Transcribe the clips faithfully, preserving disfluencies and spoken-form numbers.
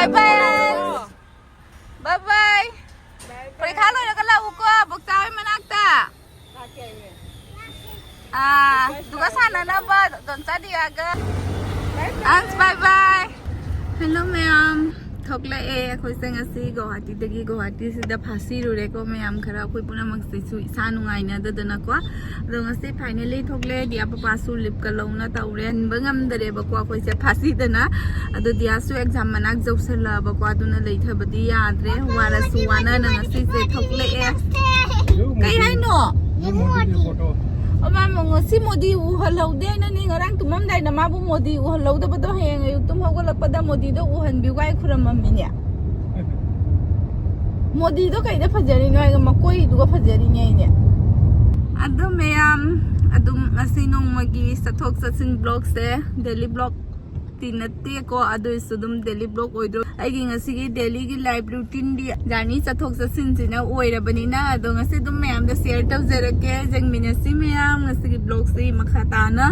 Bye bye. Bye bye. ꯄꯔꯤꯈꯥ ꯂꯣꯏꯔꯒ ꯂꯥꯛꯎꯀꯣ, ꯕꯣꯛꯆꯥ ꯍꯣꯏ ꯃꯅꯥꯛꯇ꯫ ꯑꯥ, ꯑꯗꯨꯒ ꯁꯥꯟꯅꯅꯕ ꯗꯣꯟꯆꯥ ꯗꯤꯌꯥꯒ꯫ ꯑꯟꯁ, bye bye. Hello ꯃꯌꯥꯝ, ꯊꯣꯛꯂꯛꯑꯦ ꯑꯩꯈꯣꯏꯁꯦ ꯉꯁꯤ ꯒꯧꯍꯥꯇꯤꯗꯒꯤ꯫ ꯒꯧꯍꯥꯇꯤꯁꯤꯗ ꯐꯥꯁꯤꯔꯨꯔꯦꯀꯣ ꯃꯌꯥꯝ, ꯈꯔ ꯑꯩꯈꯣꯏ ꯄꯨꯝꯅꯃꯛꯁꯤꯁꯨ ꯏꯁꯥ ꯅꯨꯡꯉꯥꯏꯅꯗꯗꯅꯀꯣ꯫ ꯑꯗꯣ ꯉꯁꯤ finally ꯊꯣꯛꯂꯛꯑꯦ꯫ ꯗꯤꯌꯥ ꯄꯄꯥꯁꯨ ꯂꯤꯞꯀ ꯂꯧꯅ ꯇꯧꯔꯦ꯫ ꯍꯟꯕ ꯉꯝꯗꯔꯦꯕꯀꯣ ꯑꯩꯈꯣꯏꯁꯦ ꯐꯥꯁꯤꯗꯅ꯫ ꯑꯗꯣ ꯗꯤꯌꯥꯁꯨ exam ꯃꯅꯥꯛ ꯌꯧꯁꯜꯂꯛꯑꯕꯀꯣ, ꯑꯗꯨꯅ ꯂꯩꯊꯕꯗꯤ ꯌꯥꯗ꯭ꯔꯦ꯫ ꯋꯥꯔꯁꯨ ꯋꯥꯅꯅ ꯉꯁꯤꯁꯦ ꯊꯣꯛꯂꯛꯑꯦ꯫ ꯀꯩ ꯍꯥꯏꯅꯣ? ꯑꯣ, ꯃꯥ, ꯃꯥ, ꯉꯁꯤ ꯃꯣꯗꯤ ꯎꯍꯜꯍꯧꯗꯦ꯫ ꯑꯩꯅꯅꯦ ꯉꯔꯥꯡ ꯇꯨꯝꯃꯝꯗꯥꯏꯗ ꯃꯥꯕꯨ ꯃꯣꯗꯤ ꯎꯍꯜꯍꯧꯗꯕꯗꯣ ꯍꯌꯦꯡ ꯑꯌꯨꯛ ꯇꯨꯝ ꯍꯧꯒꯠꯂꯛꯄꯗ ꯃꯣꯗꯤꯗꯣ ꯎꯍꯟꯕꯤꯌꯨ ꯀꯥꯏ ꯈꯨꯔꯝꯃꯝꯃꯤꯅꯦ꯫ ꯃꯣꯗꯤꯗꯣ ꯀꯩꯗ ꯐꯖꯔꯤꯅꯣ ꯍꯥꯏꯒ ꯃꯀꯣꯏꯗꯨꯒ ꯐꯖꯔꯤꯅꯦ ꯑꯩꯅꯦ꯫ ꯑꯗꯨ ꯃꯌꯥꯝ, ꯑꯗꯨꯝ ꯉꯁꯤ ꯅꯣꯡꯃꯒꯤ ꯆꯠꯊꯣꯛ ꯆꯠꯁꯤꯟ vlogꯁꯦ daily vlogꯇꯤ ꯅꯠꯇꯦꯀꯣ, ꯑꯗꯨꯏꯁꯨ ꯑꯗꯨꯝ daily vlog ꯑꯣꯏꯗ꯭ꯔꯣ꯫ ꯑꯩꯒꯤ ꯉꯁꯤꯒꯤ dailyꯒꯤ life routineꯗꯤ journey ꯆꯠꯊꯣꯛ ꯆꯠꯁꯤꯟꯁꯤꯅ ꯑꯣꯏꯔꯕꯅꯤꯅ, ꯑꯗꯣ ꯉꯁꯤ ꯑꯗꯨꯝ ꯃꯌꯥꯝꯗ share ꯇꯧꯖꯔꯛꯀꯦ꯫ ꯌꯦꯡꯃꯤꯟꯅꯁꯤ ꯃꯌꯥꯝ꯫ ꯉꯁꯤꯒꯤ vlogꯁꯤ ꯃꯈꯥ ꯇꯥꯅ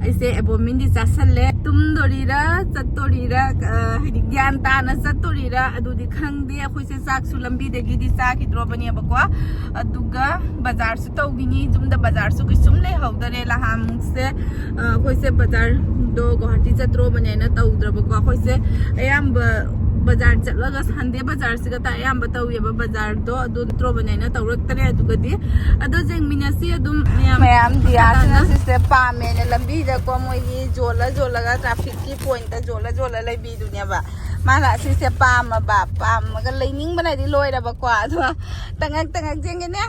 ꯑꯩꯁꯦ ꯑꯦꯕꯣꯃꯤꯟꯗꯤ ꯆꯥꯁꯜꯂꯦ꯫ ꯇꯨꯝꯗꯣꯔꯤꯔ, ꯆꯠꯇꯣꯔꯤꯔ, ꯑ, ꯍꯥꯏꯗꯤ ꯒ꯭ꯌꯥꯟ ꯇꯥꯅ ꯆꯠꯇꯣꯔꯤꯔ ꯑꯗꯨꯗꯤ ꯈꯪꯗꯦ꯫ ꯑꯩꯈꯣꯏꯁꯦ ꯆꯥꯛꯁꯨ ꯂꯝꯕꯤꯗꯒꯤꯗꯤ ꯆꯥꯈꯤꯗ꯭ꯔꯣꯕꯅꯦꯕꯀꯣ, ꯑꯗꯨꯒ ꯕꯖꯥꯔꯁꯨ ꯇꯧꯈꯤꯅꯤ꯫ ꯌꯨꯝꯗ ꯕꯖꯥꯔꯁꯨ ꯀꯩꯁꯨꯝ ꯂꯩꯍꯧꯗꯔꯦ꯫ ꯅꯍꯥꯟꯃꯨꯛꯁꯦ, ꯑ, ꯑꯩꯈꯣꯏꯁꯦ ꯕꯖꯥꯔꯗꯣ ꯒꯨꯋꯥꯍꯥꯇꯤ ꯆꯠꯇ꯭ꯔꯣꯕꯅꯦꯅ ꯇꯧꯗ꯭ꯔꯕꯀꯣ꯫ ꯑꯩꯈꯣꯏꯁꯦ ꯑꯌꯥꯝꯕ ꯕꯖꯥꯔ ꯆꯠꯂꯒ Sunday ꯕꯖꯥꯔꯁꯤꯒ ꯇ-, ꯑꯌꯥꯝꯕ ꯇꯧꯋꯦꯕ꯫ ꯕꯖꯥꯔꯗꯣ ꯑꯗꯨ ꯅꯠꯇ꯭ꯔꯣꯕꯅꯦꯅ ꯇꯧꯔꯛꯇꯔꯦ꯫ ꯑꯗꯨꯒꯗꯤ ꯑꯗꯣ ꯌꯦꯡꯃꯤꯟꯅꯁꯤ ꯑꯗꯨꯝ ꯃꯌꯥꯝ꯫ ꯃꯌꯥꯝ ꯗꯤꯌꯥꯁꯤꯅ ꯁꯤꯁꯦ ꯄꯥꯝꯃꯦꯅ ꯂꯝꯕꯤꯗꯀꯣ ꯃꯣꯏꯒꯤ ꯌꯣꯜꯂ ꯌꯣꯜꯂꯒ trafficꯀꯤ pointꯇ ꯌꯣꯜꯂ ꯌꯣꯜꯂ ꯂꯩꯕꯤꯗꯨꯅꯦꯕ꯫ ꯃꯥꯅ ꯑꯁꯤꯁꯦ ꯄꯥꯝꯃꯕ, ꯄꯥꯝꯃꯒ ꯂꯩꯅꯤꯡꯕꯅꯗꯤ ꯂꯣꯏꯔꯕꯀꯣ꯫ ꯑꯗꯣ ꯇꯉꯛ ꯇꯉꯛ ꯌꯦꯡꯒꯦꯅꯦ꯫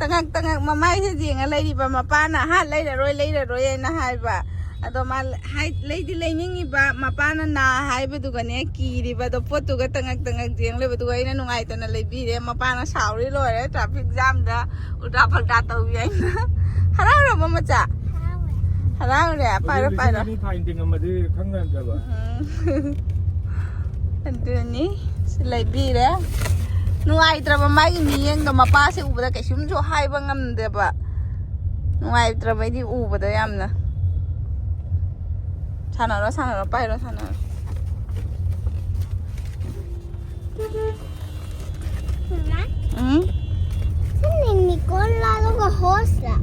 ꯇꯉꯛ ꯇꯉꯛ ꯃꯃꯥꯏꯁꯦ ꯌꯦꯡꯉ ꯂꯩꯔꯤꯕ ꯃꯄꯥꯅ, "ꯍꯥ, ꯂꯩꯔꯔꯣꯏ, ꯂꯩꯔꯔꯣꯏ" ꯍꯥꯏꯅ ꯍꯥꯏꯕ꯫ ꯑꯗꯣ ꯃꯥ ꯍꯥꯏ-, ꯂꯩꯗꯤ ꯂꯩꯅꯤꯡꯉꯤꯕ, ꯃꯄꯥꯅ ꯅꯥ ꯍꯥꯏꯕꯗꯨꯒꯅꯦ ꯀꯤꯔꯤꯕ꯫ ꯑꯗꯣ ꯄꯣꯠꯇꯨꯒ ꯇꯉꯛ ꯇꯉꯛ ꯌꯦꯡ ꯂꯩꯕꯗꯨꯒ ꯑꯩꯅ ꯅꯨꯡꯉꯥꯏꯇꯅ ꯂꯩꯕꯤꯔꯦ꯫ ꯃꯄꯥꯅ ꯁꯥꯎꯔꯤ ꯂꯣꯏꯔꯦ, traffic jamꯗ ꯎꯜꯇꯥ ꯐꯜꯇꯥ ꯇꯧꯏ ꯍꯥꯏꯅ꯫ ꯍꯔꯥꯎꯔꯕꯣ ꯃꯆꯥ? ꯍꯔꯥꯎꯔꯦ꯫ ꯄꯥꯏꯔꯣ, ꯍꯧꯖꯤꯛ ꯄꯥꯏꯔꯣ꯫ ꯂꯤꯁꯤꯡ ꯑꯅꯤ ꯐꯥꯏꯟ ꯇꯤꯡꯉꯝꯃꯗꯤ ꯈꯪ ꯉꯝꯗꯕ꯫ ꯎꯝ꯫ ꯑꯗꯨꯅꯤ꯫ ꯁꯤ ꯂꯩꯕꯤꯔꯦ꯫ ꯅꯨꯡꯉꯥꯏꯇ꯭ꯔꯕ ꯃꯥꯒꯤ ꯃꯤꯠꯌꯦꯡꯗꯣ, ꯃꯄꯥꯁꯦ ꯎꯕꯗ ꯀꯩꯁꯨꯝꯁꯨ ꯍꯥꯏꯕ ꯉꯝꯗꯦꯕ꯫ ꯅꯨꯡꯉꯥꯏꯇ꯭ꯔꯕ ꯑꯩꯗꯤ ꯎꯕꯗ ꯌꯥꯝꯅ꯫ ꯁꯥꯟꯅꯔꯣ, ꯁꯥꯟꯅꯔꯣ, ꯄꯥꯏꯔꯣ, ꯁꯥꯟꯅꯔꯣ꯫ ꯎꯝ? ꯁꯤ ꯌꯨꯅꯤꯀꯣꯔꯟ ꯂꯥ ꯑꯗꯨꯒ ꯍꯣꯔꯁ ꯂꯥ?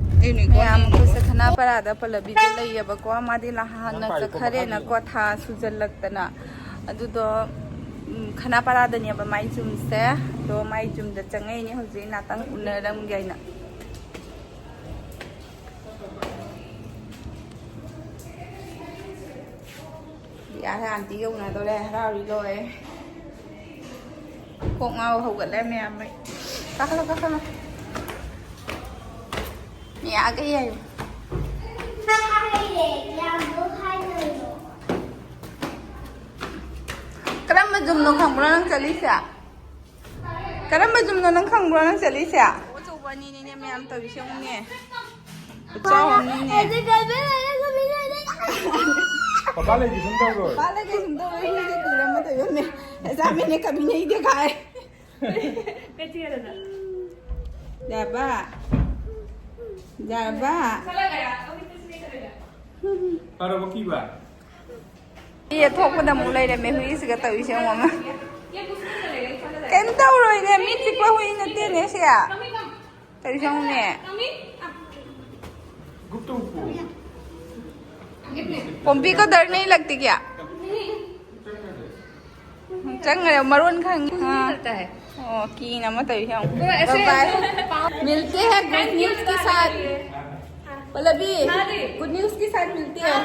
ꯃꯌꯥꯝ ꯑꯩꯈꯣꯏꯁꯦ ꯈꯅꯥꯄꯔꯥꯗ ꯄꯜꯂꯕꯤꯗ ꯂꯩꯌꯦꯕꯀꯣ꯫ ꯃꯥꯗꯤ ꯍꯥꯟꯅ ꯆꯠꯈ꯭ꯔꯦꯅꯀꯣ, ꯊꯥ ꯁꯨꯖꯜꯂꯛꯇꯅ꯫ ꯑꯗꯨꯗꯣ, ꯎꯝ, ꯈꯅꯥꯄꯔꯥꯗꯅꯦꯕ ꯃꯥꯏ ꯌꯨꯝꯁꯦ꯫ ꯑꯗꯣ ꯃꯥꯏ ꯌꯨꯝꯗ ꯆꯪꯉꯛꯏꯅꯦ ꯍꯧꯖꯤꯛ, ꯉꯥꯛꯇꯪ ꯎꯅꯔꯝꯒꯦ ꯍꯥꯏꯅ꯫ ꯌꯥꯔꯦ, ꯑꯥꯟꯇꯤꯒ ꯎꯅꯗꯣꯔꯦ, ꯍꯔꯥꯎꯔꯤ ꯂꯣꯏꯔꯦ꯫ ꯀꯣꯛ ꯉꯥꯎ ꯍꯧꯒꯠꯂꯦ ꯃꯌꯥꯝ ꯃꯩ꯫ ꯀꯥꯈꯠꯂꯣ, ꯀꯥꯈꯠꯂꯣ꯫ ꯃꯤꯌꯥꯒ ꯌꯥꯏꯌꯨ꯫ ꯀꯔꯝꯕ ꯖꯨꯝꯅꯣ ꯈꯪꯕ꯭ꯔꯣ ꯅꯪ ꯆꯠꯂꯤꯁꯦ? ꯀꯔꯝꯕ ꯖꯨꯝꯅꯣ ꯅꯪ ꯈꯪꯕ꯭ꯔꯣ ꯅꯪ ꯆꯠꯂꯤꯁꯦ? ꯑꯆꯧꯕ ꯑꯅꯤꯅꯤꯅꯦ ꯃꯌꯥꯝ ꯇꯧꯔꯤꯁꯦ, ꯌꯦꯡꯉꯨꯅꯦ꯫ ꯈꯨꯆꯥꯎ ꯑꯃꯅꯤꯅꯦ꯫ ꯄꯄꯥ ꯂꯩꯗꯤ ꯁꯨꯝ ꯇꯧꯔꯣꯏ꯫ ꯄꯄꯥ ꯂꯩꯗꯤ ꯁꯨꯝ ꯇꯧꯔꯣꯏ, ꯍꯨꯏꯁꯦ ꯀꯨꯏꯔꯦ ꯑꯃ ꯇꯧꯔꯝꯃꯦ꯫ ꯑꯦꯛꯖꯥꯝꯅꯦ ꯀꯥꯃꯤꯟꯅꯩꯗꯤ ꯀꯥꯏ꯫ ꯌꯥꯕ꯫ ꯌꯥꯕ꯫ ꯐꯔꯕ ꯀꯤꯕ? ꯃꯤ ꯊꯣꯛꯄꯗ ꯑꯃꯨꯛ ꯂꯩꯔꯝꯃꯦ ꯍꯨꯏꯁꯤꯒ ꯇꯧꯔꯤꯁꯦ ꯌꯦꯡꯉꯣ ꯑꯃ꯫ ꯀꯩꯝ ꯇꯧꯔꯣꯏꯅꯦ, ꯃꯤ ꯆꯤꯛꯄ ꯍꯨꯏ ꯅꯠꯇꯦꯅꯦ ꯁꯦ꯫ ꯇꯧꯔꯤꯁꯦ ꯌꯦꯡꯉꯨꯅꯦ꯫ ꯄꯣꯝꯄꯤ ꯀꯗꯔ ꯅꯩ ꯂꯛꯇꯤ ꯀꯌꯥ? ꯆꯪꯈ꯭ꯔꯦ, ꯃꯔꯣꯟ ꯈꯪꯉꯤ꯫ ꯑꯥ꯫ ꯑꯣ, ꯀꯤꯅ ꯑꯃ ꯇꯧꯔꯤꯁꯦ ꯌꯦꯡꯉꯨ꯫ ꯕꯥꯏ ꯕꯥꯏ꯫ मिलते हैं गुड न्यूज़ के साथ। पल्लवी, गुड न्यूज़ के साथ मिलते हैं।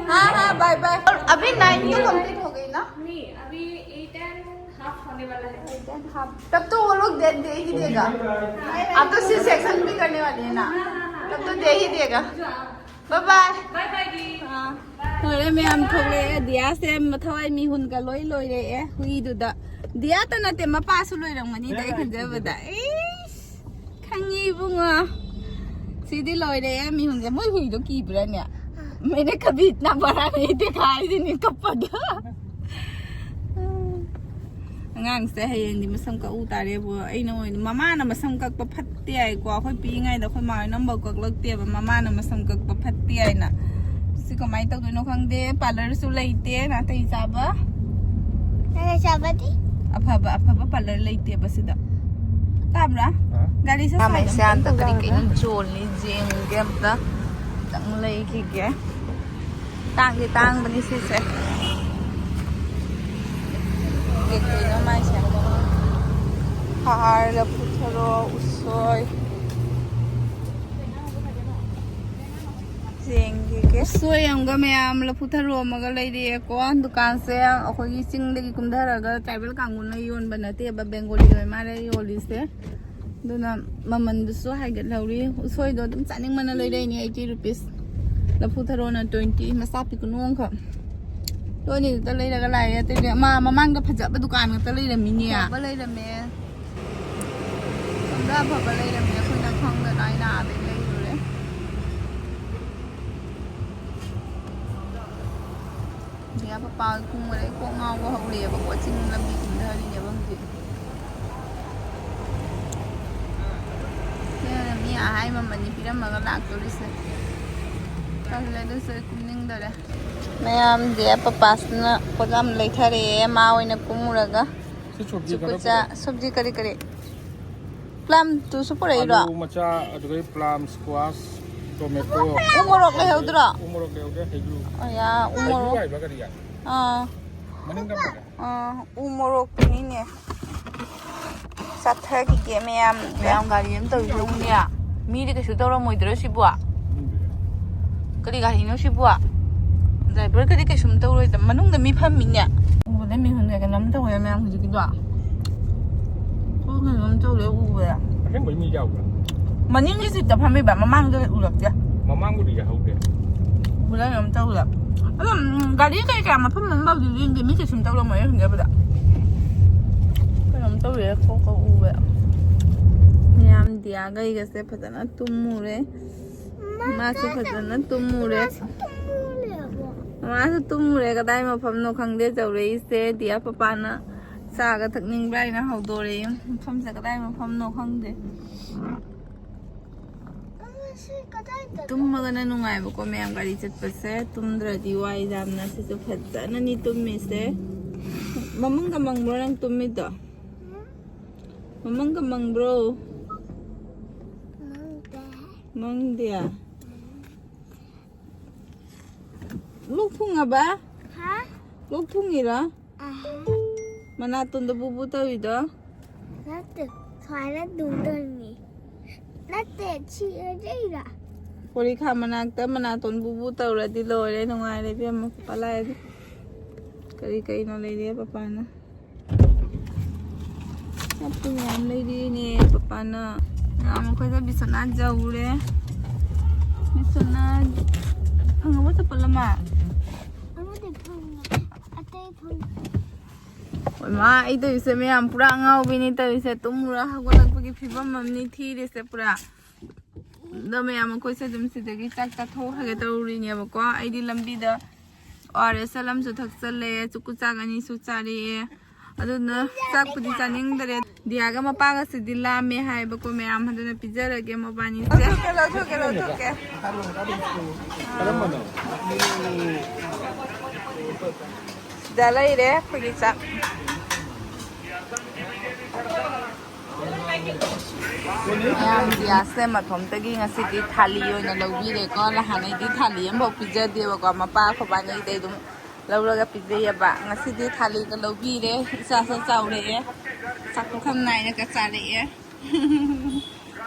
हाँ, हाँ, बाय बाय। और अभी नाइन तो कंप्लीट हो गई ना? नहीं, अभी एट एंड हाफ होने वाला है। Eight and half. तब तो वो लोग दे, दे ही देगा। आप तो सी सेक्शन भी करने वाली है ना? तब तो दे ही देगा। Bye bye. बाय बाय दी। हाँ। ꯂꯣꯏꯔꯦ ꯃꯌꯥꯝ, ꯊꯣꯛꯂꯛꯑꯦ꯫ ꯗꯤꯌꯥꯁꯦ ꯃꯊꯋꯥꯏ ꯃꯤꯍꯨꯟꯒ ꯂꯣꯏ ꯂꯣꯏꯔꯛꯑꯦ ꯍꯨꯏꯗꯨꯗ꯫ ꯗꯤꯌꯥꯇ ꯅꯠꯇꯦ, ꯃꯄꯥꯁꯨ ꯂꯣꯏꯔꯝꯒꯅꯤꯗ ꯑꯩ ꯈꯟꯖꯕꯗ꯫ ꯏꯁ, ꯈꯪꯉꯤ ꯏꯕꯨꯡꯉꯣ꯫ ꯁꯤꯗꯤ ꯂꯣꯏꯔꯦ ꯃꯤꯍꯨꯟꯁꯦ꯫ ꯃꯣꯏ ꯍꯨꯏꯗꯣ ꯀꯤꯕ꯭ꯔꯥꯅꯦ? मैंने कभी इतना बड़ा नहीं देखा है, ꯀꯞꯄꯗ꯫ ꯑꯉꯥꯡꯁꯦ ꯍꯌꯦꯡꯗꯤ ꯃꯁꯝ ꯀꯛꯎ ꯇꯥꯔꯦꯕꯨ꯫ ꯑꯩꯅ ꯑꯣꯏꯅ, ꯃꯃꯥꯅ ꯃꯁꯝ ꯀꯛꯄ ꯐꯠꯇꯦ ꯍꯥꯏꯀꯣ꯫ ꯑꯩꯈꯣꯏ ꯄꯤꯛꯏꯉꯩꯗ ꯑꯩꯈꯣꯏ ꯃꯥ ꯍꯣꯏꯅ ꯑꯃꯐꯥꯎ ꯀꯛꯂꯛꯇꯦꯕ, ꯃꯃꯥꯅ ꯃꯁꯝ ꯀꯛꯄ ꯐꯠꯇꯦ ꯍꯥꯏꯅ꯫ ꯁꯤ ꯀꯃꯥꯏꯅ ꯇꯧꯗꯣꯏꯅꯣ ꯈꯪꯗꯦ, ꯄꯥꯔꯂꯔꯁꯨ ꯂꯩꯇꯦ꯫ ꯅꯥꯇꯩ ꯆꯥꯕ ꯅꯪꯅ ꯆꯥꯕꯗꯤ? ꯑꯐꯕ, ꯑꯐꯕ ꯄꯥꯔꯂꯔ ꯂꯩꯇꯦꯕ ꯁꯤꯗ꯫ ꯇꯥꯕ꯭ꯔꯥ? ꯑ? ꯒꯥꯔꯤ ꯁꯠ ꯁꯥꯏꯗ ꯃꯌꯥꯝꯁꯦ ꯑꯝꯇꯪ ꯑꯝꯇ ꯀꯔꯤ ꯇꯧꯔꯒ꯫ ꯀꯩꯅꯣ ꯌꯣꯜꯂꯤ ꯌꯦꯡꯒꯦ ꯑꯝꯇ꯫ ꯑꯝꯇꯪ ꯂꯩꯈꯤꯒꯦ꯫ ꯇꯥꯡꯗꯤ ꯇꯥꯡꯕꯅꯤ ꯁꯤꯁꯦ꯫ ꯀꯩꯀꯩꯅꯣ ꯃꯥꯏꯁꯦ? ꯍꯥꯔ, ꯂꯐꯨ ꯊꯔꯣ, ꯎꯁꯣꯏ꯫ ꯌꯦꯡꯈꯤꯒꯦ꯫ ꯎꯁꯣꯏ ꯑꯃꯒ ꯃꯌꯥꯝ ꯂꯐꯨ ꯊꯔꯣ ꯑꯃꯒ ꯂꯩꯔꯛꯑꯦꯀꯣ꯫ ꯗꯨꯀꯥꯟꯁꯦ ꯑꯩꯈꯣꯏꯒꯤ ꯆꯤꯡꯗꯒꯤ ꯀꯨꯝꯊꯔꯒ ꯇ꯭ꯔꯥꯏꯕꯦꯜ ꯀꯥꯡꯕꯨꯅ ꯌꯣꯟꯕ ꯅꯠꯇꯦꯕ, ꯕꯦꯡꯒꯣꯂꯤ ꯑꯣꯏ ꯃꯥꯜꯂꯦ ꯌꯣꯜꯂꯤꯁꯦ꯫ ꯑꯗꯨꯅ ꯃꯃꯟꯗꯨꯁꯨ ꯍꯥꯏꯒꯠꯍꯧꯔꯤ꯫ ꯎꯁꯣꯏꯗꯣ ꯑꯗꯨꯝ ꯆꯥꯅꯤꯡꯕꯅ ꯂꯩꯔꯛꯏꯅꯦ, eighty rupees꯫ ꯂꯐꯨ ꯊꯔꯣꯅ twenty, ꯃꯆꯥ ꯄꯤꯛꯀꯅꯨ ꯑꯃꯈꯛ꯫ ꯂꯣꯏꯅꯗꯨꯗ ꯂꯩꯔꯒ ꯂꯥꯛꯑꯦ꯫ ꯑꯇꯩꯗꯤ ꯃꯥ ꯃꯃꯥꯡꯗ ꯐꯖꯕ ꯗꯨꯀꯥꯟ ꯉꯥꯛꯇ ꯂꯩꯔꯝꯃꯤꯅꯦ꯫ ꯑꯐꯕ ꯂꯩꯔꯝꯃꯦ꯫ ꯁꯣꯝꯗ ꯑꯐꯕ ꯂꯩꯔꯝꯃꯦ꯫ ꯑꯩꯈꯣꯏꯅ ꯈꯪꯗꯅ ꯑꯩꯅ ꯑꯥꯗꯩ ꯂꯩꯔꯨꯔꯦ꯫ ꯗꯤꯌꯥ ꯄꯄꯥ ꯀꯨꯝꯈꯔꯦ꯫ ꯀꯣꯛ ꯉꯥꯎꯕ ꯍꯧꯔꯛꯑꯦꯕꯀꯣ꯫ ꯆꯤꯡ ꯂꯝꯕꯤ ꯀꯨꯝꯊꯔꯤꯅꯦꯕ ꯍꯧꯖꯤꯛ꯫ ꯁꯤꯅ ꯃꯤ ꯑꯍꯥꯏ ꯃꯃꯜꯅꯤ ꯄꯤꯔꯝꯃꯒ ꯂꯥꯛꯇꯣꯔꯤꯁꯦ꯫ ꯇꯜꯂꯦ, ꯑꯗꯨꯁꯨ ꯑꯩ ꯀꯨꯝꯅꯤꯡꯗꯔꯦ꯫ ꯃꯌꯥꯝ ꯗꯤꯌꯥ ꯄꯄꯥꯁꯤꯅ ꯄꯣꯠ ꯌꯥꯝ ꯂꯩꯊꯔꯛꯑꯦ, ꯃꯥ ꯑꯣꯏꯅ ꯀꯨꯝꯃꯨꯔꯒ꯫ ꯁꯤ ꯁꯣꯕꯖꯤ ꯈꯔ ꯆꯨꯀꯨꯆꯥ, ꯄꯨꯔꯛꯑꯣ꯫ ꯁꯣꯕꯖꯤ ꯀꯔꯤ ꯀꯔꯤ? ꯄ꯭ꯂꯝꯗꯨꯁꯨ ꯄꯨꯔꯛꯏꯔꯣ? ꯑꯂꯨ ꯃꯆꯥ, ꯑꯗꯨꯗꯩ ꯄ꯭ꯂꯝ, ꯁ꯭ꯀ꯭ꯋꯥꯁ, ꯇꯣꯃꯦꯇꯣ꯫ ꯎ ꯃꯣꯔꯣꯛ ꯂꯩꯍꯧꯗ꯭ꯔꯣ? ꯎ ꯃꯣꯔꯣꯛ ꯂꯩꯍꯧꯗꯦ, ꯍꯩꯒ꯭ꯔꯨ꯫ ꯑꯣ, ꯌꯥ, ꯎ ꯍꯩꯒ꯭ꯔꯨ ꯃꯣꯔꯣꯛ꯫ ꯍꯥꯏꯕ꯭ꯔꯥ ꯀꯔꯤ ꯍꯥꯏ? ꯑꯥ꯫ ꯃꯅꯤꯡꯗ ꯑꯃ ꯂꯩꯔꯦ꯫ ꯑꯥ, ꯎ ꯃꯣꯔꯣꯛꯇꯨꯅꯤꯅꯦ꯫ ꯆꯠꯊꯈꯤꯒꯦ ꯃꯌꯥꯝ꯫ ꯃꯌꯥꯝ ꯒꯥꯔꯤ ꯑꯃ ꯇꯧꯔꯤꯁꯦ ꯌꯦꯡꯉꯨꯅꯦ꯫ ꯃꯤꯗꯤ ꯀꯩꯁꯨ ꯇꯧꯔꯝꯃꯣꯏꯗ꯭ꯔꯣ ꯁꯤꯕꯣ? ꯈꯪꯗꯦ꯫ ꯀꯔꯤ ꯒꯥꯔꯤꯅꯣ ꯁꯤꯕꯣ? ꯗ꯭ꯔꯥꯏꯚꯔꯒꯗꯤ ꯀꯩꯁꯨꯝ ꯇꯧꯔꯣꯏꯗ꯫ ꯃꯅꯨꯡꯗ ꯃꯤ ꯐꯝꯃꯤꯅꯦ꯫ ꯎꯕꯗ ꯃꯤ ꯈꯪꯗꯦ, ꯀꯩꯅꯣꯝ ꯇꯧꯋꯦ ꯃꯌꯥꯝ ꯍꯧꯖꯤꯛꯀꯤꯗꯣ꯫ ꯊꯣꯡ ꯀꯩꯅꯣꯝ ꯇꯧꯔꯦ ꯎꯕꯗ꯫ ꯑꯁꯦꯡꯕꯩ ꯃꯤ ꯌꯥꯎꯕ꯭ꯔꯥ? ꯃꯅꯤꯡꯒꯤ ꯁꯤꯠꯇ ꯐꯝꯃꯤꯕ, ꯃꯃꯥꯡꯗ ꯎꯔꯛꯇꯦ꯫ ꯃꯃꯥꯡꯕꯨꯗꯤ ꯌꯥꯍꯧꯗꯦ꯫ ꯎꯕꯗ ꯀꯩꯅꯣꯝ ꯇꯧꯕꯗ꯫ ꯑꯗꯣ, ꯎꯝ, ꯒꯥꯔꯤ ꯀꯩꯀꯥ ꯃꯐꯝ ꯑꯃ ꯐꯥꯎꯗꯤ ꯌꯦꯡꯗꯦ, ꯃꯤ ꯀꯩꯁꯨꯝ ꯇꯧꯔꯝꯃꯣꯏ ꯍꯟꯒꯕꯗ꯫ ꯀꯩꯅꯣꯝ ꯇꯧꯔꯦ ꯈꯣꯛ ꯈꯣꯛ ꯎꯕꯗ꯫ ꯃꯌꯥꯝ ꯗꯤꯌꯥꯒ ꯑꯩꯒꯁꯦ ꯐꯖꯅ ꯇꯨꯝꯃꯨꯔꯦ꯫ ꯃꯥꯁꯨ ꯐꯖꯅ ꯇꯨꯝꯃꯨꯔꯦ꯫ ꯃꯥꯁꯨ ꯇꯨꯝꯃꯨꯔꯦ꯫ ꯀꯗꯥꯏ ꯃꯐꯝꯅꯣ ꯈꯪꯗꯦ ꯇꯧꯔꯛꯏꯁꯦ꯫ ꯗꯤꯌꯥ ꯄꯄꯥꯅ ꯆꯥꯒ ꯊꯛꯅꯤꯡꯕ꯭ꯔꯥ ꯍꯥꯏꯅ ꯍꯧꯗꯣꯔꯛꯑꯦ꯫ ꯃꯐꯝꯁꯦ ꯀꯗꯥꯏ ꯃꯐꯝꯅꯣ ꯈꯪꯗꯦ꯫ ꯇꯨꯝꯃꯒꯅ ꯅꯨꯡꯉꯥꯏꯕꯀꯣ ꯃꯌꯥꯝ ꯒꯥꯔꯤ ꯆꯠꯄꯁꯦ, ꯇꯨꯝꯗ꯭ꯔꯗꯤ ꯋꯥꯏ ꯌꯥꯝꯅ꯫ ꯁꯤꯁꯨ ꯐꯖꯅꯅꯤ ꯇꯨꯝꯃꯤꯁꯦ꯫ ꯃꯃꯪꯒ ꯃꯪꯕ꯭ꯔꯣ ꯅꯪ ꯇꯨꯝꯃꯤꯗꯣ? ꯃꯃꯪꯒ ꯃꯪꯕ꯭ꯔꯣ? ꯃꯪꯗꯦ꯫ ꯂꯣꯛ ꯊꯨꯡꯉꯕ? ꯍꯥ? ꯂꯣꯛ ꯊꯨꯡꯉꯤꯔꯣ? ꯑꯍꯥ꯫ ꯃꯅꯥꯇꯣꯟꯗ ꯕꯨꯕꯨ ꯇꯧꯔꯤꯗꯣ? ꯅꯠꯇꯦ, ꯁꯨꯃꯥꯏꯅ ꯇꯧꯗꯣꯏꯅꯤ꯫ ꯅꯠꯇꯦ, ꯁꯤ ꯑꯣꯏꯗꯣꯏꯔꯥ? ꯄꯣꯔꯤꯈꯥ ꯃꯅꯥꯛꯇ ꯃꯅꯥꯇꯣꯟ ꯕꯨꯕꯨ ꯇꯧꯔꯗꯤ ꯂꯣꯏꯔꯦ, ꯅꯨꯡꯉꯥꯏꯔꯦ ꯏꯕꯦꯝꯃ, ꯄꯄꯥ ꯂꯥꯛꯑꯦ꯫ ꯀꯔꯤ ꯀꯩꯅꯣ ꯂꯩꯔꯦ ꯄꯄꯥꯅ? ꯆꯥꯛꯇꯤ ꯃꯌꯥꯝ ꯂꯩꯔꯤꯅꯦ ꯄꯄꯥꯅ꯫ ꯃꯌꯥꯝ ꯑꯩꯈꯣꯏꯗ ꯕꯤꯁ꯭ꯋꯥꯅꯥꯊ ꯌꯧꯔꯦ꯫ ꯕꯤꯁ꯭ꯋꯥꯅꯥꯊ ꯐꯪꯉꯕ ꯆꯄꯜ ꯑꯃ? ꯑꯃꯗꯤ ꯐꯪꯉꯦ, ꯑꯇꯩ ꯐꯪꯗꯦ꯫ ꯍꯣꯏ ꯃꯥ, ꯑꯩ ꯇꯧꯔꯤꯁꯦ ꯃꯌꯥꯝ ꯄꯨꯔꯥ ꯑꯉꯥꯎꯕꯤꯅꯤ ꯇꯧꯔꯤꯁꯦ꯫ ꯇꯨꯝꯃꯨꯔ ꯍꯧꯒꯠꯂꯛꯄꯒꯤ ꯐꯤꯕꯝ ꯑꯃꯅꯤ ꯊꯤꯔꯤꯁꯦ ꯄꯨꯔꯥ꯫ ꯑꯗꯣ ꯃꯌꯥꯝ ꯑꯩꯈꯣꯏꯁꯦ ꯑꯗꯨꯝ ꯁꯤꯗꯒꯤ ꯆꯥꯛ ꯆꯥꯊꯣꯛꯈ꯭ꯔꯒꯦ ꯇꯧꯔꯤꯅꯦꯕꯀꯣ꯫ ꯑꯩꯗꯤ ꯂꯝꯕꯤꯗ ꯑꯣ ꯑꯥꯔ ꯑꯦꯁ ꯑꯃꯁꯨ ꯊꯛꯆꯜꯂꯦ, ꯆꯨꯀꯨ ꯆꯥꯛ ꯑꯅꯤꯁꯨ ꯆꯥꯔꯛꯑꯦ꯫ ꯑꯗꯨꯅ ꯆꯥꯛꯄꯨꯗꯤ ꯆꯥꯅꯤꯡꯗꯔꯦ꯫ ꯗꯤꯌꯥꯒ ꯃꯄꯥꯒꯁꯤꯗꯤ ꯂꯥꯝꯃꯦ ꯍꯥꯏꯕꯀꯣ ꯃꯌꯥꯝ, ꯑꯗꯨꯅ ꯄꯤꯖꯔꯒꯦ ꯃꯕꯥꯅꯤꯁꯦ꯫ ꯂꯧꯊꯣꯛꯀꯦ, ꯂꯧꯊꯣꯛꯀꯦ, ꯂꯧꯊꯣꯛꯀꯦ꯫ ꯀꯔꯝꯕꯅꯣ? ꯁꯤꯗ ꯂꯩꯔꯦ ꯑꯩꯈꯣꯏꯒꯤ ꯆꯥꯛ꯫ ꯃꯌꯥꯝ ꯗꯤꯌꯥꯁꯦ ꯃꯇꯣꯝꯇꯒꯤ ꯉꯁꯤꯗꯤ ꯊꯥꯂꯤ ꯑꯣꯏꯅ ꯂꯧꯕꯤꯔꯦꯀꯣ꯫ ꯅꯍꯥꯟ ꯑꯩꯗꯤ ꯊꯥꯂꯤ ꯑꯃꯐꯥꯎ ꯄꯤꯖꯗꯦꯕꯀꯣ꯫ ꯃꯄꯥ ꯑꯩꯈꯣꯏꯕꯥꯅꯤꯗꯩ ꯑꯗꯨꯝ ꯂꯧꯔꯒ ꯄꯤꯖꯩꯑꯕ꯫ ꯉꯁꯤꯗꯤ ꯊꯥꯂꯤꯒ ꯂꯧꯕꯤꯔꯦ꯫ ꯏꯆꯥꯁꯨ ꯆꯥꯎꯔꯛꯑꯦ꯫ ꯆꯥꯛ ꯄꯨꯈꯝ ꯅꯥꯏꯅꯒ ꯆꯥꯔꯛꯑꯦ꯫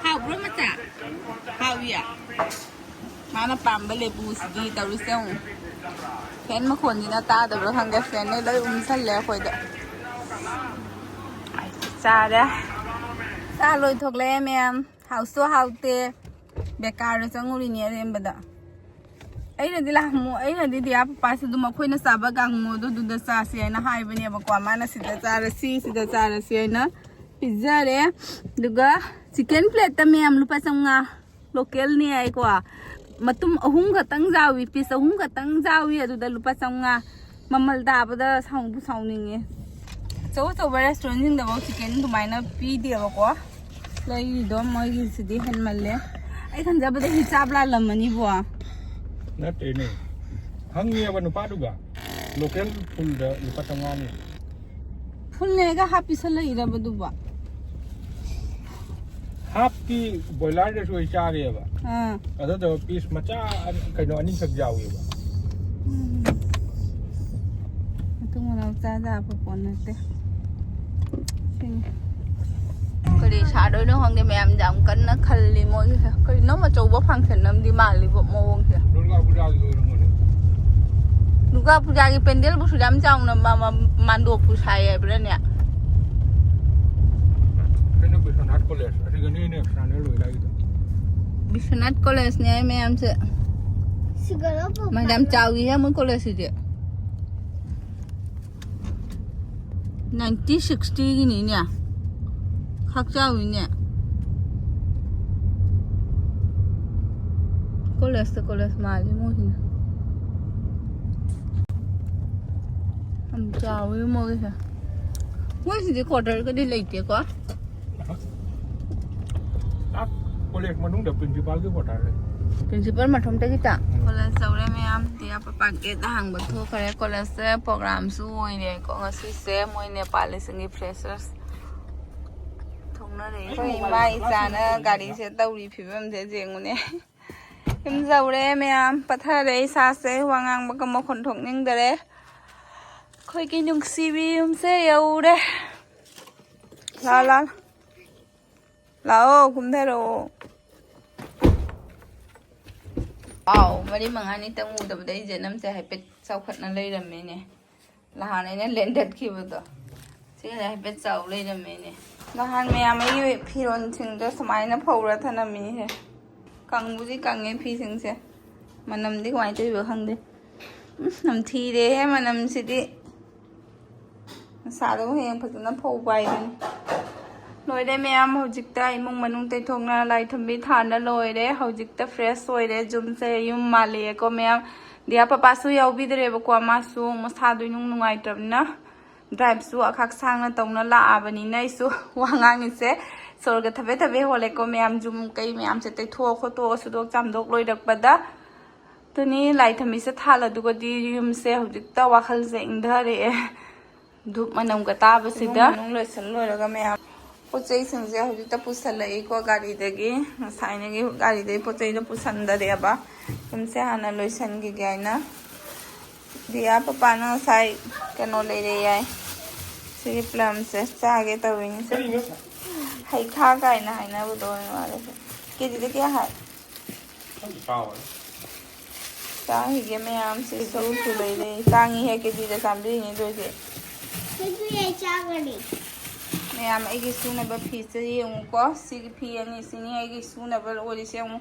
ꯍꯥꯎꯕ꯭ꯔꯣ ꯃꯆꯥ? ꯍꯥꯎꯏꯌꯦ꯫ ꯃꯥꯅ ꯄꯥꯝꯕ ꯂꯦꯕꯨꯁꯤꯗꯤ ꯇꯧꯔꯤꯁꯦ ꯌꯦꯡꯉꯨ꯫ ꯐꯦꯟ ꯃꯈꯣꯟꯁꯤꯅ ꯇꯥꯗꯕ꯭ꯔꯥ ꯈꯪꯗꯦ, ꯐꯦꯟꯅ ꯂꯣꯏ ꯎꯝꯁꯜꯂꯦ ꯑꯩꯈꯣꯏꯗ꯫ ꯆꯥꯔꯦ꯫ ꯆꯥ ꯂꯣꯏꯊꯣꯛꯂꯛꯑꯦ ꯃꯌꯥꯝ꯫ ꯍꯥꯎꯁꯨ ꯍꯥꯎꯇꯦ꯫ ꯕꯦꯀꯥꯔꯗ ꯆꯪꯉꯨꯔꯤꯅꯦ ꯑꯔꯦꯝꯕꯗ꯫ ꯑꯩꯅꯗꯤ ꯂꯥꯛꯃꯣ-, ꯑꯩꯅꯗꯤ ꯗꯤꯌꯥ ꯄꯄꯥꯁꯨ ꯑꯗꯨꯝ ꯑꯩꯈꯣꯏꯅ ꯆꯥꯕ ꯀꯥꯡꯃꯣꯗꯣ ꯑꯗꯨꯗ ꯆꯥꯁꯦ ꯍꯥꯏꯅ ꯍꯥꯏꯕꯅꯦꯕꯀꯣ꯫ ꯃꯥꯅ ꯁꯤꯗ ꯆꯥꯔꯁꯤ, ꯁꯤꯗ ꯆꯥꯔꯁꯤ ꯍꯥꯏꯅ ꯄꯤꯖꯔꯦ꯫ ꯑꯗꯨꯒ ꯆꯤꯛꯀꯟ ꯄ꯭ꯂꯦꯠꯇ ꯃꯌꯥꯝ ꯂꯨꯄꯥ ꯆꯥꯝꯃꯉꯥ꯫ ꯂꯣꯀꯦꯜꯅꯤ ꯍꯥꯏꯀꯣ꯫ ꯃꯇꯨꯝ ꯑꯍꯨꯝ ꯈꯛꯇꯪ ꯆꯥꯎꯏ, ꯄꯤꯁ ꯑꯍꯨꯝ ꯈꯛꯇꯪ ꯆꯥꯎꯏ, ꯑꯗꯨꯗ ꯂꯨꯄꯥ ꯆꯥꯝꯃꯉꯥ꯫ ꯃꯃꯜ ꯇꯥꯕꯗ ꯁꯥꯎꯕꯨ ꯁꯥꯎꯅꯤꯡꯉꯦ꯫ ꯑꯆꯧ ꯑꯆꯧꯕ ꯔꯦꯁꯇꯨꯔꯦꯟꯁꯤꯡꯗꯐꯥꯎ ꯆꯤꯛꯀꯟ ꯑꯗꯨꯃꯥꯏꯅ ꯄꯤꯗꯦꯕꯀꯣ꯫ ꯂꯩꯔꯤꯗꯣ ꯃꯣꯏꯒꯤꯁꯤꯗꯤ ꯍꯦꯟꯃꯜꯂꯦ꯫ ꯑꯩ ꯈꯟꯖꯕꯗ ꯍꯤꯁꯥꯞ ꯂꯥꯜꯂꯝꯃꯅꯤꯕꯣ꯫ ꯅꯠꯇꯦꯅꯦ꯫ ꯍꯪꯉꯦꯕ ꯅꯨꯄꯥꯗꯨꯒ꯫ ꯂꯣꯀꯦꯜ ꯐꯨꯜꯗ ꯂꯨꯄꯥ ꯆꯥꯝꯃꯉꯥꯅꯤ꯫ ꯐꯨꯜ ꯂꯩꯔꯒ ꯍꯥꯞ ꯄꯤꯁꯜꯂꯛꯏꯔꯕ ꯑꯗꯨꯕꯣ? ꯍꯥꯞꯇꯤ ꯕꯣꯏꯂꯔꯗꯁꯨ ꯑꯩ ꯆꯥꯔꯦꯕ꯫ ꯑꯥ꯫ ꯑꯗꯨꯗꯣ ꯄꯤꯁ ꯃꯆꯥ ꯑꯅꯤ- ꯀꯩꯅꯣ ꯑꯅꯤꯈꯛ ꯌꯥꯎꯋꯦꯕ꯫ ꯎꯝ꯫ ꯃꯇꯨꯡ ꯃꯅꯥꯎ ꯆꯥꯗꯕ ꯄꯣꯠ ꯅꯠꯇꯦ꯫ ꯁꯤꯅꯤ꯫ ꯀꯔꯤ ꯁꯥꯗꯣꯏꯅꯣ ꯈꯪꯗꯦ, ꯃꯌꯥꯝꯁꯦ ꯌꯥꯝ ꯀꯟꯅ ꯈꯜꯂꯤ ꯃꯣꯏꯒꯤꯁꯦ꯫ ꯀꯔꯤꯅꯣꯝ ꯑꯆꯧꯕ ꯐꯪꯁꯟ ꯑꯃꯗꯤ ꯃꯥꯜꯂꯤꯕꯣ ꯃꯑꯣꯡꯁꯦ꯫ ꯗꯨꯔꯒꯥ ꯄꯨꯖꯥꯒꯤ ꯑꯣꯏꯔꯝꯒꯅꯤ꯫ ꯗꯨꯔꯒꯥ ꯄꯨꯖꯥꯒꯤ ꯄꯦꯟꯗꯦꯜꯕꯨ ꯁꯨꯛ ꯌꯥꯝ ꯆꯥꯎꯅ ꯃ- ꯃ- ꯃꯥꯟꯗꯣꯞꯄꯨ ꯁꯥꯏ ꯍꯥꯏꯕ꯭ꯔꯥꯅꯦ? ꯑꯩꯅ ꯕꯤꯁ꯭ꯋꯥꯅꯥꯊ ꯀꯣꯂꯦꯖ ꯑꯁꯤꯒꯅꯤꯅꯦ ꯁꯅꯥꯅ ꯂꯣꯏ ꯂꯥꯛꯏꯗꯣ꯫ ꯕꯤꯁ꯭ꯋꯥꯅꯥꯊ ꯀꯣꯂꯦꯖꯅꯦ ꯍꯥꯏ ꯃꯌꯥꯝꯁꯦ꯫ ꯁꯤꯒꯔ ꯃꯥ ꯌꯥꯝ ꯆꯥꯎꯏꯍꯦ ꯃꯣꯏ ꯀꯣꯂꯦꯖꯁꯤꯗꯤ꯫ ꯅꯥꯏꯟꯇꯤꯟ ꯁꯤꯛꯁꯇꯤꯒꯤꯅꯤꯅꯦ꯫ ꯈꯥꯛ ꯆꯥꯎꯏꯅꯦ꯫ ꯀꯣꯂꯦꯖꯇ ꯀꯣꯂꯦꯖ ꯃꯥꯜꯂꯤ ꯃꯣꯏꯁꯤꯅ꯫ ꯌꯥꯝ ꯆꯥꯎꯋꯤ ꯃꯣꯏꯒꯤꯁꯦ꯫ ꯃꯣꯏꯁꯤꯗꯤ ꯀ꯭ꯋꯥꯇꯔꯒꯗꯤ ꯂꯩꯇꯦꯀꯣ꯫ ꯑꯥ, ꯀꯣꯂꯦꯖ ꯃꯅꯨꯡꯗ ꯄ꯭ꯔꯤꯟꯁꯤꯄꯥꯜꯒꯤ ꯀ꯭ꯋꯥꯇꯔ ꯂꯩ꯫ ꯄ꯭ꯔꯤꯟꯁꯤꯄꯥꯜ ꯃꯊꯣꯝꯇꯒꯤꯇ꯫ ꯀꯣꯂꯦꯖ ꯌꯧꯔꯦ ꯃꯌꯥꯝ꯫ ꯗꯤꯌꯥ ꯄꯄꯥ ꯒꯦꯠ ꯍꯥꯡꯕ ꯊꯣꯛꯈ꯭ꯔꯦ꯫ ꯀꯣꯂꯦꯖꯁꯦ ꯄ꯭ꯔꯣꯒ꯭ꯔꯥꯝꯁꯨ ꯑꯣꯏꯔꯦꯀꯣ ꯉꯁꯤꯁꯦ꯫ ꯃꯣꯏ ꯅꯦꯄꯥꯂꯤꯁꯤꯡꯒꯤ ꯐ꯭ꯔꯦꯁꯔꯁ ꯊꯣꯛꯅꯔꯦ꯫ ꯑꯩꯈꯣꯏ ꯏꯃꯥ ꯏꯆꯥꯅ ꯒꯥꯔꯤꯁꯦ ꯇꯧꯔꯤ ꯐꯤꯕꯝꯁꯦ ꯌꯦꯡꯉꯨꯅꯦ꯫ ꯌꯨꯝ ꯌꯧꯔꯦ ꯃꯌꯥꯝ꯫ ꯄꯠꯊꯔꯦ ꯏꯁꯥꯁꯦ꯫ ꯋꯥ ꯉꯥꯡꯕꯒ ꯃꯈꯣꯟ ꯊꯣꯛꯅꯤꯡꯗꯔꯦ꯫ ꯑꯩꯈꯣꯏꯒꯤ ꯅꯨꯡꯁꯤꯕꯤ ꯌꯨꯝꯁꯦ ꯌꯧꯔꯦ꯫ ꯂꯥ ꯂꯥ꯫ ꯂꯥꯛꯑꯣ ꯀꯨꯝꯊꯔꯛꯑꯣ꯫ ꯄꯥꯎ ꯃꯔꯤ ꯃꯉꯥꯅꯤꯇꯪ ꯎꯗꯕꯗ ꯑꯩ ꯖꯦꯅꯝꯁꯦ ꯍꯥꯏꯐꯦꯠ ꯆꯥꯎꯈꯠꯅ ꯂꯩꯔꯝꯃꯦꯅꯦ꯫ ꯅꯍꯥꯟ ꯑꯩꯅ ꯂꯦꯟꯗꯠꯈꯤꯕꯗꯣ ꯁꯤꯅ ꯍꯥꯏꯐꯦꯠ ꯆꯥꯎ ꯂꯩꯔꯝꯃꯦꯅꯦ꯫ ꯅꯍꯥꯟ ꯃꯌꯥꯝ ꯑꯩꯒꯤ ꯐꯤꯔꯣꯜꯁꯤꯡꯗꯣ ꯁꯨꯃꯥꯏꯅ ꯐꯧꯔ ꯊꯅꯝꯃꯤꯍꯦ꯫ ꯀꯪꯕꯨꯗꯤ ꯀꯪꯉꯦ ꯐꯤꯁꯤꯡꯁꯦ꯫ ꯃꯅꯝꯗꯤ ꯀꯃꯥꯏꯅ ꯇꯧꯔꯤꯕ ꯈꯪꯗꯦ꯫ ꯎꯝ, ꯅꯝꯊꯤꯔꯦꯍꯦ ꯃꯅꯝꯁꯤꯗꯤ꯫ ꯃꯁꯥꯗꯣ ꯍꯌꯦꯡ ꯐꯖꯅ ꯐꯧꯕ ꯍꯥꯏꯗꯨꯅꯤ꯫ ꯂꯣꯏꯔꯦ ꯃꯌꯥꯝ, ꯍꯧꯖꯤꯛꯇ ꯏꯃꯨꯡ ꯃꯅꯨꯡ ꯇꯩꯊꯣꯛꯅ ꯂꯥꯏ ꯊꯨꯝꯕꯤ ꯊꯥꯟꯅ ꯂꯣꯏꯔꯦ꯫ ꯍꯧꯖꯤꯛꯇ ꯐ꯭ꯔꯦꯁ ꯑꯣꯏꯔꯦ꯫ ꯌꯨꯝꯁꯦ ꯌꯨꯝ ꯃꯥꯜꯂꯛꯑꯦꯀꯣ ꯃꯌꯥꯝ꯫ ꯗꯤꯌꯥ ꯄꯄꯥꯁꯨ ꯌꯥꯎꯕꯤꯗ꯭ꯔꯦꯕꯀꯣ, ꯃꯥꯁꯨ ꯃꯁꯥꯗꯣ ꯏꯅꯨꯡ ꯅꯨꯡꯉꯥꯏꯇ꯭ꯔꯕꯅꯤꯅ꯫ ꯗ꯭ꯔꯥꯏꯞꯁꯨ ꯑꯈꯥꯛ ꯁꯥꯡꯅ ꯇꯧꯅ ꯂꯥꯛꯑꯕꯅꯤꯅ ꯑꯩꯁꯨ ꯋꯥ ꯉꯥꯡꯉꯤꯁꯦ ꯁꯣꯔꯒ ꯊꯕꯦ ꯊꯕꯦ ꯍꯣꯜꯂꯦꯀꯣ ꯃꯌꯥꯝ꯫ ꯌꯨꯝ ꯀꯩ ꯃꯌꯥꯝꯁꯦ ꯇꯩꯊꯣꯛꯑ ꯈꯣꯠꯇꯣꯛꯑ ꯁꯨꯗꯣꯛ ꯆꯥꯝꯗꯣꯛ ꯂꯣꯏꯔꯛꯄꯗ꯫ ꯑꯗꯨꯅꯤ ꯂꯥꯏ ꯊꯝꯕꯤꯁꯦ ꯊꯥꯜꯂꯗꯨꯒꯗꯤ ꯌꯨꯝꯁꯦ ꯍꯧꯖꯤꯛꯇ ꯋꯥꯈꯜꯁꯦ ꯏꯪꯊꯔꯛꯑꯦ꯫ ꯙꯨꯞ ꯃꯅꯝꯒ ꯇꯥꯕꯁꯤꯗ꯫ ꯏꯃꯨꯡ ꯃꯅꯨꯡ ꯂꯣꯏꯁꯜ ꯂꯣꯏꯔꯒ ꯃꯌꯥꯝ ꯄꯣꯠ ꯆꯩꯁꯤꯡꯁꯦ ꯍꯧꯖꯤꯛꯇ ꯄꯨꯁꯜꯂꯛꯏꯀꯣ ꯒꯥꯔꯤꯗꯒꯤ꯫ ꯉꯁꯥꯏꯅꯒꯤ ꯒꯥꯔꯤꯗꯒꯤ ꯄꯣꯠ ꯆꯩꯗꯣ ꯄꯨꯁꯟꯗꯔꯦꯕ꯫ ꯌꯨꯝꯁꯦ ꯍꯥꯟꯅ ꯂꯣꯏꯁꯟꯈꯤꯒꯦ ꯍꯥꯏꯅ꯫ ꯗꯤꯌꯥ ꯄꯄꯥꯅ ꯉꯁꯥꯏ ꯀꯩꯅꯣ ꯂꯩꯔꯦ ꯌꯥꯏ꯫ ꯁꯤꯒꯤ ꯄ꯭ꯂꯝꯁꯦ ꯆꯥꯒꯦ ꯇꯧꯔꯤꯅꯤꯁꯦ꯫ ꯍꯩꯈꯥ ꯀꯥꯏꯅ ꯍꯥꯏꯅꯕꯗꯣ ꯑꯣꯏ ꯃꯥꯜꯂꯦ꯫ ꯀꯦꯖꯤꯗ ꯀꯌꯥ ꯍꯥꯏ? ꯆꯥꯈꯤꯒꯦ ꯃꯌꯥꯝꯁꯦ, ꯁꯔꯨꯁꯨ ꯂꯩꯔꯦ꯫ ꯇꯥꯡꯉꯤꯍꯦ, ꯀꯦꯖꯤꯗ ꯆꯥꯝꯃꯔꯤꯅꯤ ꯑꯗꯨ ꯑꯣꯏꯗꯤ꯫ ꯃꯌꯥꯝ ꯑꯩꯒꯤ ꯁꯨꯅꯕ ꯐꯤꯁꯦ ꯌꯦꯡꯉꯨꯀꯣ꯫ ꯁꯤꯒꯤ ꯐꯤ ꯑꯅꯤꯁꯤꯅꯤ ꯑꯩꯒꯤ ꯁꯨꯅꯕ ꯑꯣꯏꯔꯤꯁꯦ꯫ ꯌꯦꯡꯉꯨ,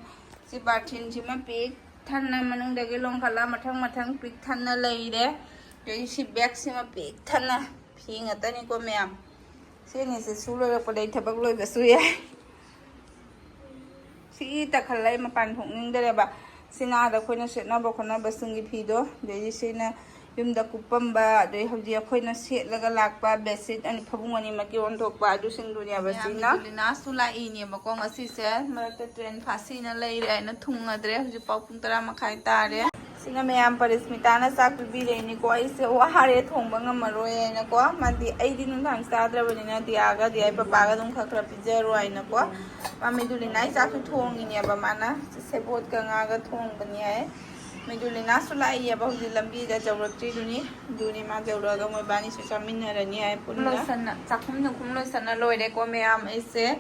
ꯁꯤ ꯕꯥꯔꯊꯤꯟꯁꯤꯃ ꯄꯤꯛ ꯊꯟꯅ ꯃꯅꯨꯡꯗꯒꯤ ꯂꯣꯡꯈꯠꯂ ꯃꯊꯪ ꯃꯊꯪ ꯄꯤꯛ ꯊꯟꯅ ꯂꯩꯔꯦ꯫ ꯑꯗꯩ ꯁꯤ ꯕꯦꯒꯁꯤꯃ ꯄꯤꯛ ꯊꯟꯅ ꯐꯤ ꯉꯥꯛꯇꯅꯤꯀꯣ ꯃꯌꯥꯝ꯫ ꯁꯤ ꯑꯅꯤꯁꯦ ꯁꯨ ꯂꯣꯏꯔꯛꯄꯗ ꯑꯩ ꯊꯕꯛ ꯂꯣꯏꯕꯁꯨ ꯌꯥꯏ꯫ ꯁꯤꯒꯤ ꯇꯛꯈꯜꯂ ꯑꯩ ꯃꯄꯥꯟ ꯊꯣꯛꯅꯤꯡꯗꯔꯦꯕ꯫ ꯁꯤꯅ ꯑꯥꯗ ꯑꯩꯈꯣꯏꯅ ꯁꯦꯠꯅꯕ ꯈꯣꯠꯅꯕꯁꯤꯡꯒꯤ ꯐꯤꯗꯣ, ꯑꯗꯩꯗꯤ ꯁꯤꯅ ꯌꯨꯝꯗ ꯀꯨꯞꯄꯝꯕ, ꯑꯗꯩ ꯍꯧꯖꯤꯛ ꯑꯩꯈꯣꯏꯅ ꯁꯦꯠꯂꯒ ꯂꯥꯛꯄ ꯕꯦꯗꯁꯤꯠ ꯑꯅꯤ, ꯐꯃꯨꯡ ꯑꯅꯤꯃꯛꯀꯤ ꯑꯣꯟꯊꯣꯛꯄ ꯑꯗꯨꯁꯤꯡꯗꯨꯅꯦꯕ꯫ ꯃꯌꯥꯝ ꯁꯤꯅ ꯃꯤꯗꯨꯂꯤꯅꯥꯁꯨ ꯂꯥꯛꯏꯅꯦꯕꯀꯣ ꯉꯁꯤꯁꯦ꯫ ꯃꯔꯛꯇ ꯇ꯭ꯔꯦꯟ ꯐꯥꯁꯤꯅ ꯂꯩꯔꯦ ꯍꯥꯏꯅ ꯊꯨꯡꯉꯗ꯭ꯔꯦ꯫ ꯍꯧꯖꯤꯛ ꯄꯥꯎ ꯄꯨꯡ ꯇꯔꯥ ꯃꯈꯥꯏ ꯇꯥꯔꯦ꯫ ꯁꯤꯅ ꯃꯌꯥꯝ ꯄꯔꯤꯁꯃꯤꯇꯥꯅ ꯆꯥꯛ ꯄꯤꯕꯤꯔꯛꯏꯅꯤꯀꯣ꯫ ꯑꯩꯁꯦ ꯋꯥꯔꯦ, ꯊꯣꯡꯕ ꯉꯝꯃꯔꯣꯏ ꯍꯥꯏꯅꯀꯣ꯫ ꯃꯥꯗꯤ ꯑꯩꯗꯤ ꯅꯨꯡꯗꯥꯡ ꯆꯥꯗ꯭ꯔꯕꯅꯤꯅ ꯗꯤꯌꯥꯒ ꯗꯤꯌꯥꯏ ꯄꯄꯥꯒ ꯑꯗꯨꯝ ꯈꯔ ꯈꯔ ꯄꯤꯖꯔꯣ ꯍꯥꯏꯅꯀꯣ꯫ ꯃꯥ ꯃꯤꯗꯨꯂꯤꯅꯥꯏ ꯆꯥꯛꯁꯨ ꯊꯣꯡꯉꯤꯅꯦꯕ ꯃꯥꯅ꯫ ꯁꯦꯕꯣꯠꯀ ꯉꯥꯒ ꯊꯣꯡꯕꯅꯤ ꯍꯥꯏ꯫ ꯃꯤꯗꯨꯂꯤꯅꯥꯁꯨ ꯂꯥꯛꯏꯌꯦꯕ ꯍꯧꯖꯤꯛ ꯂꯝꯕꯤꯗ ꯌꯧꯔꯛꯇ꯭ꯔꯤꯗꯨꯅꯤ꯫ ꯑꯗꯨꯅꯤ ꯃꯥ ꯌꯧꯔꯛꯑꯒ ꯃꯣꯏꯕꯥꯅꯤꯁꯨ ꯆꯥꯃꯤꯟꯅꯔꯅꯤ ꯍꯥꯏ ꯄꯨꯟꯅ꯫ ꯂꯣꯏꯁꯟꯅ, ꯆꯥꯛꯈꯨꯝ ꯅꯨꯡꯈꯨꯝ ꯂꯣꯏꯁꯟꯅ ꯂꯣꯏꯔꯦꯀꯣ ꯃꯌꯥꯝ꯫ ꯑꯩꯁꯦ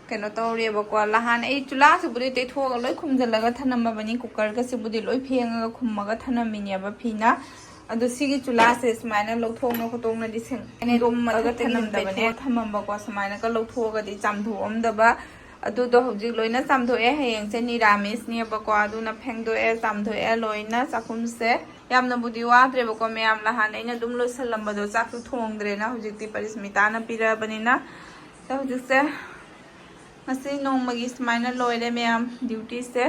ꯀꯩꯅꯣ ꯇꯧꯔꯦꯕꯀꯣ꯫ ꯂꯍꯥꯟ ꯑꯩ ꯆꯨꯂꯥꯁꯤꯕꯨꯗꯤ ꯇꯩꯊꯣꯛꯑꯒ ꯂꯣꯏ ꯈꯨꯝꯖꯤꯜꯂꯒ ꯊꯝꯃꯝꯃꯕꯅꯤ꯫ ꯀꯨꯀꯔꯒꯁꯤꯕꯨꯗꯤ ꯂꯣꯏ ꯐꯦꯡꯉꯒ ꯈꯨꯝꯃꯒ ꯊꯝꯃꯝꯃꯤꯅꯦꯕ ꯐꯤꯅ꯫ ꯑꯗꯣ ꯁꯤꯒꯤ ꯆꯨꯂꯥꯁꯦ ꯁꯨꯃꯥꯏꯅ ꯂꯧꯊꯣꯛꯅ ꯈꯣꯠꯇꯣꯛꯅꯗꯤ ꯁꯦꯡ-, ꯍꯨꯟꯗꯣꯛꯑꯒ ꯊꯝꯃꯝꯗꯕꯅꯦ꯫ ꯊꯝꯃꯝꯕꯀꯣ꯫ ꯁꯨꯃꯥꯏꯅꯒ ꯂꯧꯊꯣꯛꯑꯒꯗꯤ ꯆꯥꯝꯊꯣꯛꯑꯝꯗꯕ꯫ ꯑꯗꯨꯗꯣ ꯍꯧꯖꯤꯛ ꯂꯣꯏꯅ ꯆꯥꯝꯊꯣꯛꯑꯦ꯫ ꯍꯌꯦꯡꯁꯦ ꯅꯤꯔꯥꯃꯤꯁꯅꯦꯕꯀꯣ꯫ ꯑꯗꯨꯅ ꯐꯦꯡꯗꯣꯛꯑꯦ, ꯆꯥꯝꯊꯣꯛꯑꯦ ꯂꯣꯏꯅ ꯆꯥꯛꯈꯨꯝꯁꯦ꯫ ꯌꯥꯝꯅꯕꯨꯗꯤ ꯋꯥꯗ꯭ꯔꯦꯕꯀꯣ ꯃꯌꯥꯝ꯫ ꯅꯍꯥꯟ ꯑꯩꯅ ꯑꯗꯨꯝ ꯂꯣꯏꯁꯜꯂꯝꯕꯗꯣ ꯆꯥꯛꯁꯨ ꯊꯣꯡꯗ꯭ꯔꯦꯅ꯫ ꯍꯧꯖꯤꯛꯇꯤ ꯄꯔꯤꯁꯃꯤꯇꯥꯅ ꯄꯤꯔꯛꯑꯕꯅꯤꯅ꯫ ꯑꯗꯣ ꯍꯧꯖꯤꯛꯁꯦ ꯉꯁꯤ ꯅꯣꯡꯃꯒꯤ ꯁꯨꯃꯥꯏꯅ ꯂꯣꯏꯔꯦ ꯃꯌꯥꯝ ꯗ꯭ꯌꯨꯇꯤꯁꯦ꯫